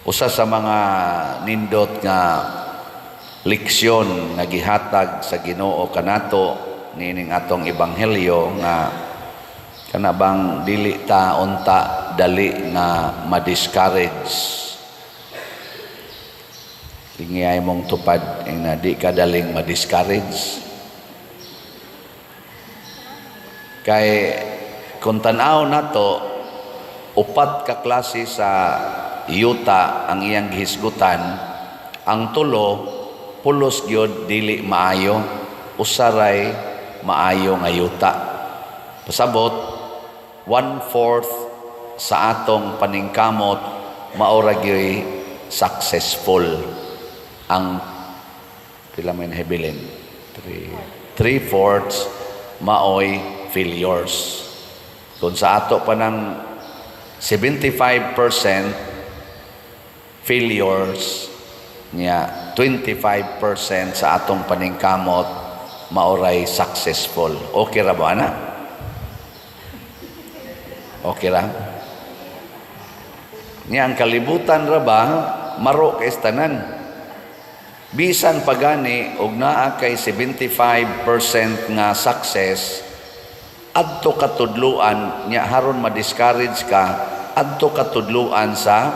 Usa sa mga nindot nga leksyon nga gihatag sa Ginoo kanato niining atong ebanghelyo nga kana bang dili ta unta dali nga ma-discourage. Tingiyay mong tupad ing na di ka daling ma-discourage. Kay kung tan-aw nato, upat ka klase sa yuta ang iyang gihisgutan. Ang tulo pulos gyud dili maayo, usaray maayo nga yuta. Pasabot, one-fourth sa atong paningkamot maora gyoy successful. Ang pila may nahibilin? Three fourths maoy failures. Kung sa ato pa ng 75% failures niya, 25% sa atong paningkamot maoray successful. Okay ra ba ana? Okay ra? Niya ang kalibutan ra ba maro kay tanan. Bisan pagani og naa kay 75% nga success, adto katudluan nya haron ma-discourage ka, adto katudluan sa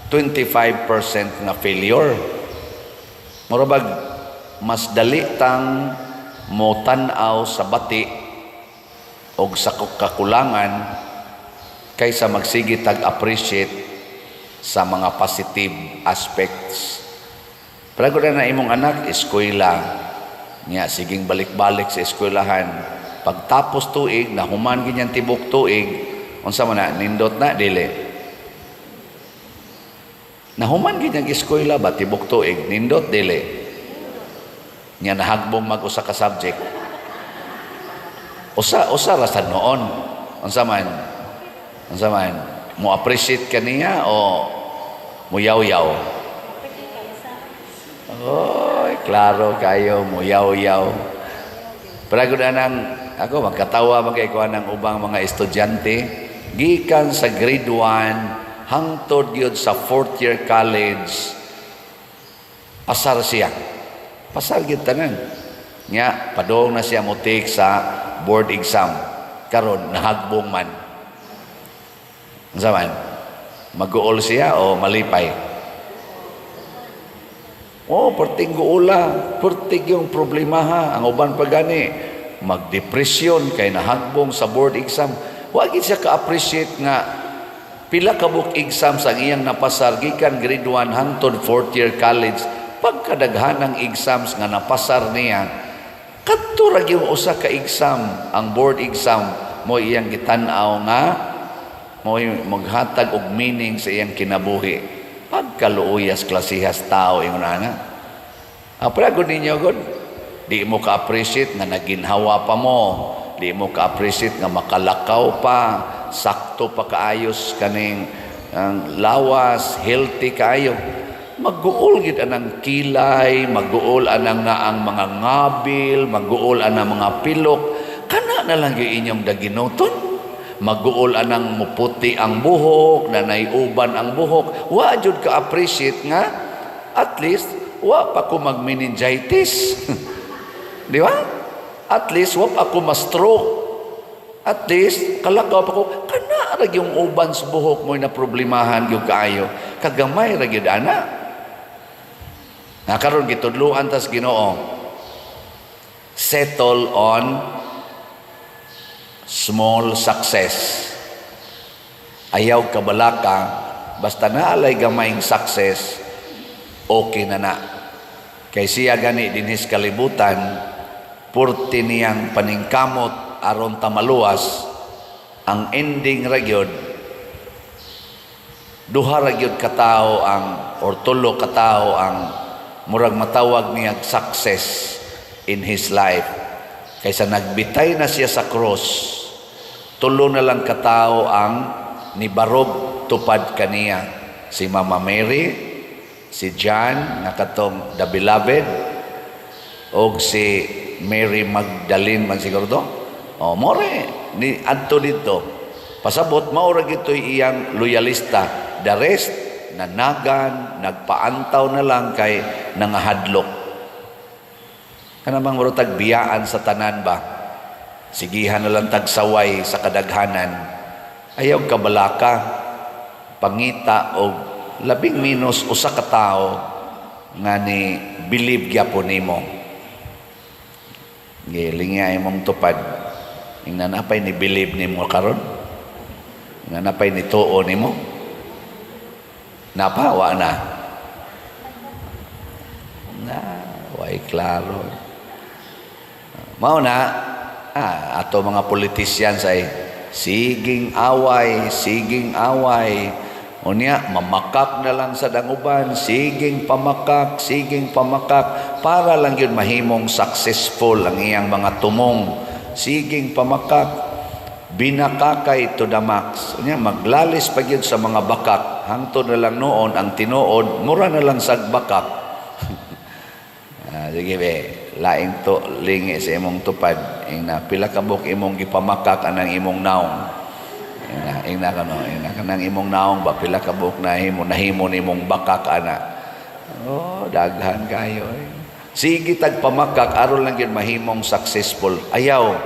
25% nga failure. Mura bag mas dali tang mo tan-aw sa bati og sa kakulangan kaysa magsige tag appreciate sa mga positive aspects. Pero na imong anak eskwela niya, siging balik-balik sa eskwelahan. Pagtapos tuig, nahuman ganyan tibok tuig, unsa man na, nindot na, dili? Nahuman gid niyang eskwela ba tibok tuig, nindot, dili? Nya nahagbong mag usa ka subject. Usa usa ra sad noon. Unsa man? Unsa man? Mo appreciate ka niya o muyaw-yaw? Oy, klaro kayo, muyaw-yaw. Pero gud anang ako magkatawa man kay ko anang ubang mga estudyante gikan sa grade 1 hangtod gyud sa fourth year college, pasar siya. Pasar gyud tanan. Nya padong na siya mo take sa board exam. Karon nahagbong man. Unsa man? Mag-uol siya o malipay? Oh, perting guula, perting yung problema ha. Ang uban pa gani, magdepresyon kay nahagbong sa board exam. Wa gid siya ka-appreciate nga pila ka book exams ang iyang napasar gikan grade 1 hangtod fourth year college. Pagkadaghan ng exams nga napasar niya, kadto ra gyud usa ka exam, ang board exam mo iyang gitan-aw nga mo maghatag og meaning sa iyang kinabuhi. Pagkaluuyas klasihas tao ingon ana. Ang pero ninyo gud, di mo ka-appreciate nga naginhawa pa mo, di mo ka-appreciate nga makalakaw pa, sakto pa kaayos kaning ang lawas, healthy kaayo. Magguol gid anang kilay, magguol anang naang mga ngabil, magguol anang mga pilok. Kana na lang gyud inyong daginuton. Magguol anang muputi ang buhok, nanay uban ang buhok. Wa jud ka appreciate nga at least wa pa ko mag meningitis. Di ba? At least wa pa ako ma-stroke. At least kalakaw pa ko. Kana ra yung uban sa buhok mo na problemahan gyud kaayo. Kagamay ra gyud ana. Nga karon gitudluan tas Ginoo. Settle on small success. Ayaw kabalaka, basta naalay gamayng success, okay na na. Kay siya gani dinhis kalibutan, purti niyang paningkamot aron ta maluwas, ang ending ra gyud, duha ra gyud katao ang or tulo katao ang murag matawag niya success in his life. Kaysa nagbitay na siya sa cross, tulo na lang katao ang nibarog tupad kaniya. Si Mama Mary, si John nga katong the beloved, og si Mary Magdalene man siguro to. O more ni adto dito. Pasabot mao ra gito'y iyang loyalista. The rest nanagan, nagpaantaw na lang kay nangahadlok. Kanang murag biyaan sa tanan ba? Sigihan na lang tagsaway sa kadaghanan. Ayaw kabalaka, pangita og labing minus usa ka tawo nga ni believe gyapon nimo. Gilingi imong tupad. Ingna napay ni believe nimo karon? Nga napay ni tuo nimo? Napa wa na? Na, way klaro. Mao na ato mga politicians ay siging away, siging away. Unya, mamakak na lang sa danguban, siging pamakak, siging pamakak, para lang yun mahimong successful ang iyang mga tumong. Siging pamakak, binakakay to the max. Unya, maglalis pa yun sa mga bakak. Hangtod na lang noon, ang tinuod, mura na lang sag bakak. Sige be, laing to, lingi sa imong tupad. Ingna, pila ka buok imong gipamakak anang imong naong. Ingna, ingna ka no, ingna kanang imong naong ba, pila ka buok nahimo, nahimo nimong bakak ana. Oh, daghan kayo eh. Sige tag pamakak aron lang gyud mahimong successful. Ayaw.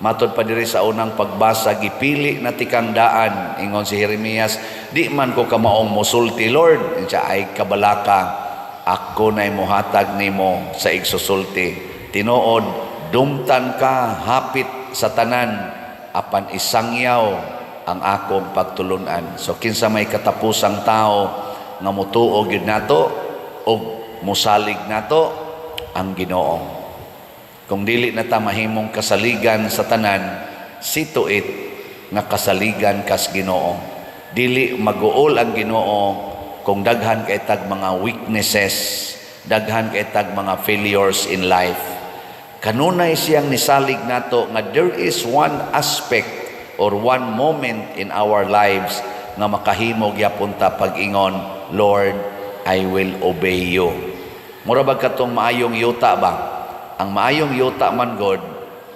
Matod pa diri sa unang pagbasa, gipili na tikang daan. Ingon si Jeremias, "Di man ko kamaong mosulti, Lord." Siya ay kabalaka, ako na'y mohatag nimo sa igsusulti. Tinuod, dumtan ka hapit sa tanan, apan isangyaw ang akong pagtulunan. So kinsa may katapusang tao nga mutuo gyud nato og musalig nato? Ang Ginoo. Kung dili na ta mahimong kasaligan sa tanan, see to it nga kasaligan kas Ginoo. Dili maguol ang Ginoo kung daghan kay tag mga weaknesses, daghan kay tag mga failures in life. Kanunay siyang nisalig nato nga there is one aspect or one moment in our lives nga makahimo gyapon ta pag-ingon, "Lord, I will obey you." Mura ba katong maayong yuta ba? Ang maayong yuta man god,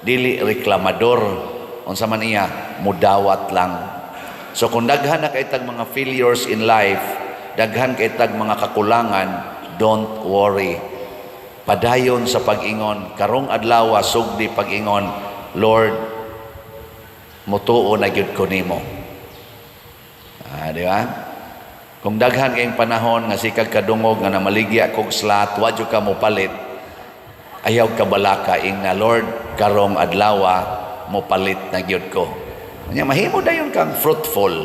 dili reklamador. Unsa man iya, mudawat lang. So kung daghan na kay tag mga failures in life, daghan kay tag mga kakulangan, don't worry. Padayon sa pag-ingon, karong adlaw sugdi pag-ingon, "Lord, mutuo na gyud ko nimo." Di ba? Kung daghan kayong panahon nga sikag kadungog nga namaligya kog slot, wa jud ka mopalit. Ayaw ka balaka, ingna, "Lord, karong adlaw mopalit na gyud ko." Nya mahimo dayon kang fruitful.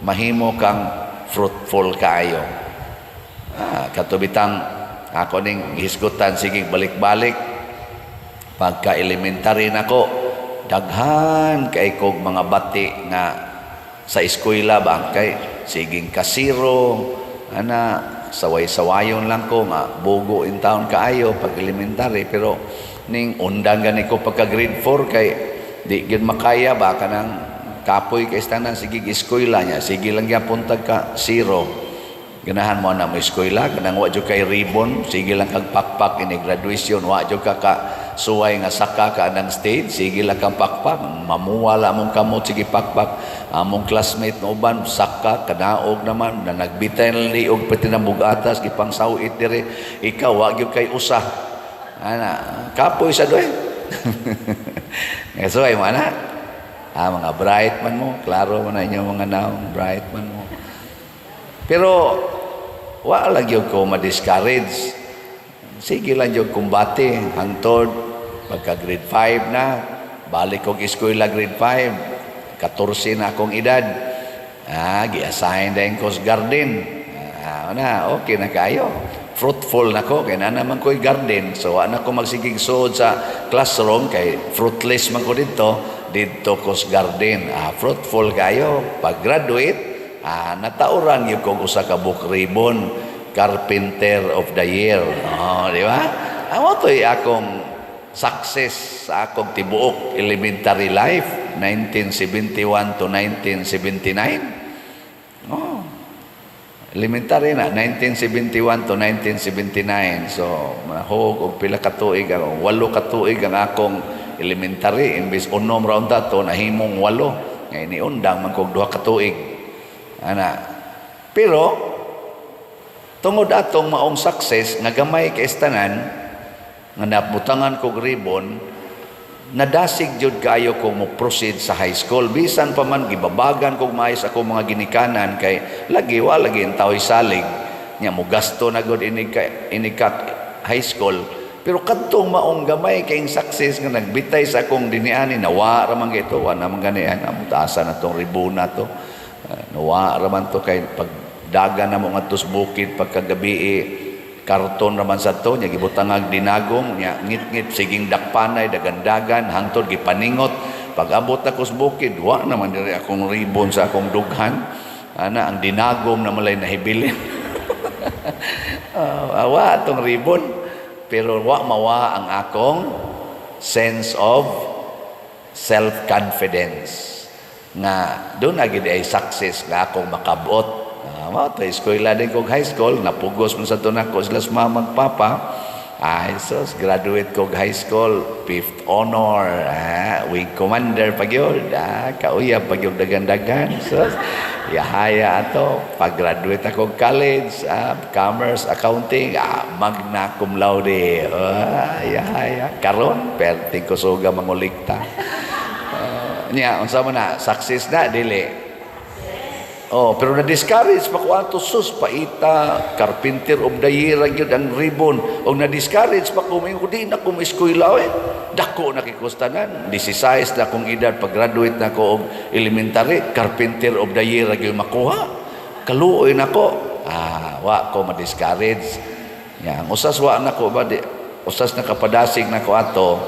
Mahimo kang fruitful kaayo. Kato bitang ako ning hisgutan, sige balik-balik, pagka elementary nako, daghan kay kog mga bati nga sa eskwela ba, kay siging kasiro ana, saway-sawayon lang ko nga bugo in town kaayo pag elementary. Pero ning undang gani ko pagka grade 4 kay di gyud makaya ba, kanang kapoy kay tanan, sige eskwela niya, sige lang gyapon tag ka zero. Ganahan mo na mo eskwela, kanang wa jud kay ribbon, sige lang kag pakpak ini graduation, wa jud ka ka suway nga saka ka anang stage, sige lang kang pakpak, mamuwala among kamot sige pakpak. Among classmate nga uban saka kanaog naman na nagbitay na liog pati na bugatas gipang sawit dire, ikaw wa gyud kay usa. Ana, kapoy sa doy. Nga suway mo ana. Mga bright man mo, klaro man na inyong mga naong, bright man mo. Pero wa lang gyud ko ma-discourage. Sige lang gyud kumbate hangtod pagka grade 5 na, balik kog eskwela grade 5. 14 na akong edad. Gi-assign din ko sa garden. Na, okay na kayo. Fruitful na ko kay na naman ko'y garden. So wa na ko magsigig suod sa classroom kay fruitless man ko didto, didto ko sa garden. Fruitful kayo. Pag graduate, natauran gyud ko usa ka book ribbon, Carpenter of the Year. Oh, di ba? Amo to'y akong success sa akong tibuok elementary life, 1971 to 1979. Oh. Elementary na 1971 to 1979. So, mahog og pila ka tuig, ang 8 ka tuig ang akong elementary, imbes 6 ra unta to, nahimong 8. Ngay niundang man kog 2 ka tuig. Ana. Pero tungod atong maong success nga gamay kay tanan nga nabutangan kog ribbon, nadasig jud kaayo ko mo proceed sa high school, bisan pa man gibabagan kog maayos ako mga ginikanan, kay lagi wa lagi ang tao'y salig nya mo gasto na gud inig ka high school. Pero kadtong maong gamay kay success nga nagbitay sa akong diniani, nawa ra man gito, wa naman gani ang taasan na tong ribona to. Nawa ra man to kay pagdagan na mo ngadto sa bukid pagkagabi, karton raman sa to nya gibutangag dinagom nya ngit-ngit, siging dakpanay, dagandagan hangtod gipaningot. Pag abot ako sa bukid, wa naman diri akong ribbon sa akong dughan ana, ang dinagom na malay nahibilin. Wa atong ribbon, pero wa mawa ang akong sense of self-confidence nga doon na gid ay success nga akong makabot. Mao to, eskwela din kog high school, napugos man sa to nako sila sa mama, papa. Ay sus, graduate kog high school, fifth honor, wing commander pa gyud, kauyab pa gyud, dagan-dagan. Sus, yahaya ato, pag-graduate ako college, commerce, accounting, magna cum laude. Yahaya. Karon, perting kusuga mangulikta. Niya, unsa man na, success na, dili? Oh, pero na-discourage pa ko ato, sus, paita, carpenter of the year gyud ang ribbon. Og na-discourage pa ko, ko di na ko eskwela eh. Dako na kikustanan. 16 na akong edad pag-graduate na ko og elementary, carpenter of the year gyud makuha. Kaluoy nako. Wa ko ma-discourage. Ya, ang usas wa na ko ba di, usas nakapadasig na ko ato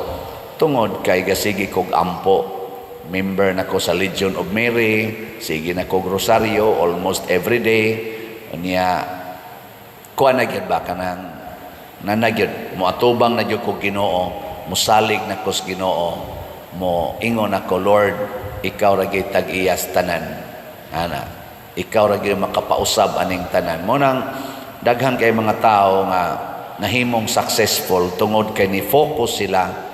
tungod kay gasigi kog ampo, member na ko sa Legion of Mary, sige na kog rosaryo almost every day. Unya, kuha na gyud ba, kanang nanagyud mo atubang na gyud ko Ginoo, mosalig na ko sa Ginoo, mo ingon ako, "Lord, ikaw ra gyud tag-iyas tanan ana, ikaw ra gyud makapausab aning tanan." Mo nang daghan kay mga tao nga nahimong successful tungod kay ni focus sila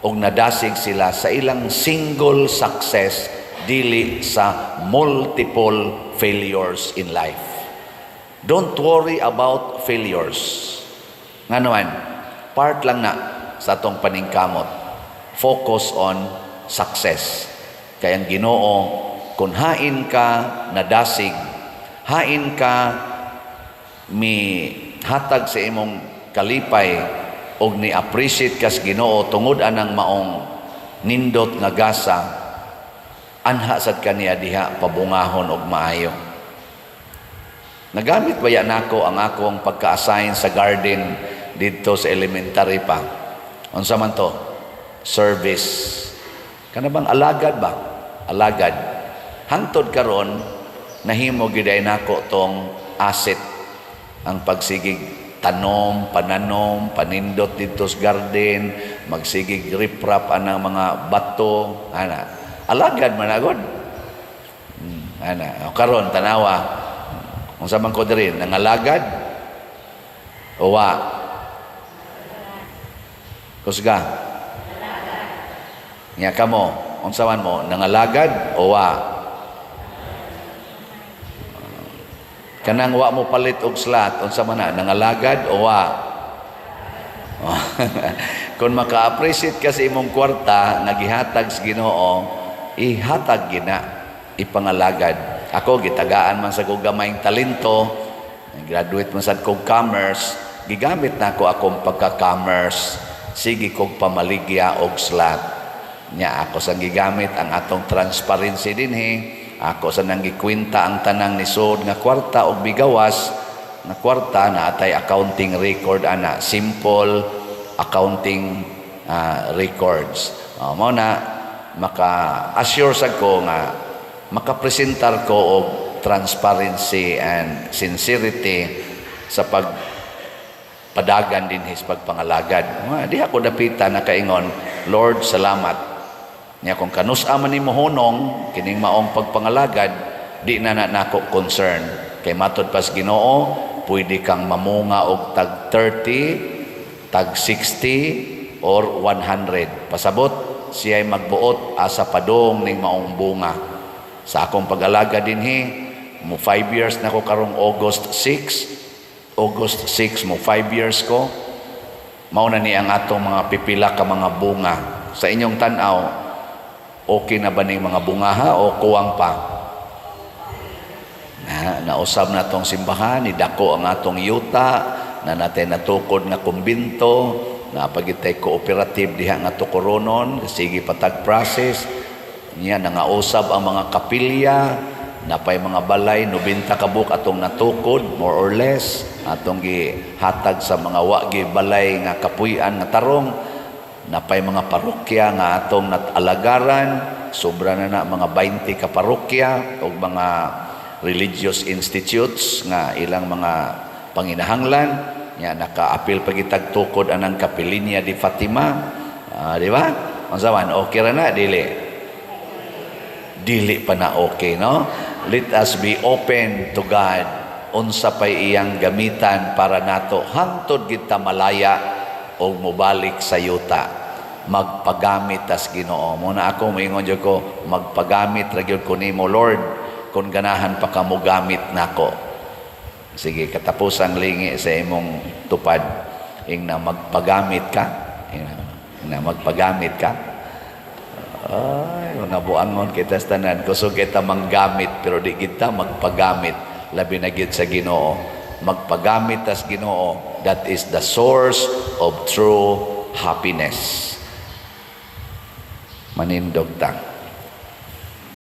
og nadasig sila sa ilang single success, dili sa multiple failures in life. Don't worry about failures. Nga naman, part lang na sa atong paningkamot. Focus on success. Kaya ang Ginoo, kung hain ka nadasig, hain ka mi hatag sa imong kalipay og ni appreciate kas Ginoo tungod anang maong nindot nga gasa, anha sad kaniya diha pabungahon og maayo. Nagamit baya nako ang akong pagka-assign sa garden didto sa elementary pa? Unsa man to? Service. Kana bang alagad ba? Alagad. Hangtod karon nahimo gyud ay nako tong asset ang pagsigig tanom, pananom, panindot dito sa garden, magsigig riprap anang mga bato, ana. Alagad man agod. Ana. O karon tanawa. Unsa man ko diri, nangalagad o wa? Kusga. Nya kamo, unsa man mo, nangalagad o wa? Kanang wa mo palit og slot, unsa man na, nangalagad o wa? Kung maka-appreciate ka sa imong kwarta nga gihatag sa Ginoo, ihatag gina, ipangalagad. Ako gitagaan man sa kog gamayng talento, graduate man sad kog commerce, gigamit na ako akong pagka-commerce, sige kog pamaligya og slot. Nya ako sang gigamit ang atong transparency dinhi, ako sa nang gikwenta ang tanang nisod nga kwarta og bigawas nga kwarta na atay accounting record ana, simple accounting records. Mao na maka-assure sad ko nga makapresentar ko og transparency and sincerity sa pag padagan din his pagpangalagad. Mga di ako dapita nakaingon, "Lord, salamat." Nya kung kanus-a man nimo hunong kining maong pagpangalagad, di na na nako concern. Kay matod pas Ginoo, pwede kang mamunga og tag 30, tag 60 or 100. Pasabot, siya'y magbuot asa padong ning maong bunga. Sa akong pag-alaga dinhi, Mo 5 years na ko karong August 6. August 6 mo 5 years ko. Mao na ni ang atong mga pipila ka mga bunga. Sa inyong tan-aw, okay na ba ning mga bunga ha o kuwang pa? Na, nausab na tong simbahan, ni dako ang atong yuta, na natin natukod nga kumbinto, na pagitay cooperative diha nga tukoronon, sige patag process, niya nangausab ang mga kapilya, napay mga balay, 90 ka buok atong natukod, more or less, atong gihatag sa mga wagi balay nga kapuy-an nga tarong, napay mga parokya nga atong natalagaran, sobra na na mga 20 ka parokya o mga religious institutes nga ilang mga panginahanglan. Nya nakaapil pagitag tukod anang Kapilinya di Fatima. Ah, di ba? Unsa man, okay ra na, dili? Dili pa na okay, no? Let us be open to God, unsa pay iyang gamitan para nato hangtod kita malaya o mobalik sa yuta. Magpagamit tas Ginoo. Mo na ako moingon jud ko, magpagamit ra gyud ko nimo, Lord, kung ganahan pa ka mo gamit nako. Sige, katapusang lingi sa imong tupad, ing na magpagamit ka, ing na magpagamit ka. Ay, mga buangon kita sa tanan, kusog kita manggamit pero di kita magpagamit, labi na gid sa Ginoo. Magpagamit tas Ginoo, that is the source of true happiness. Manindog ta.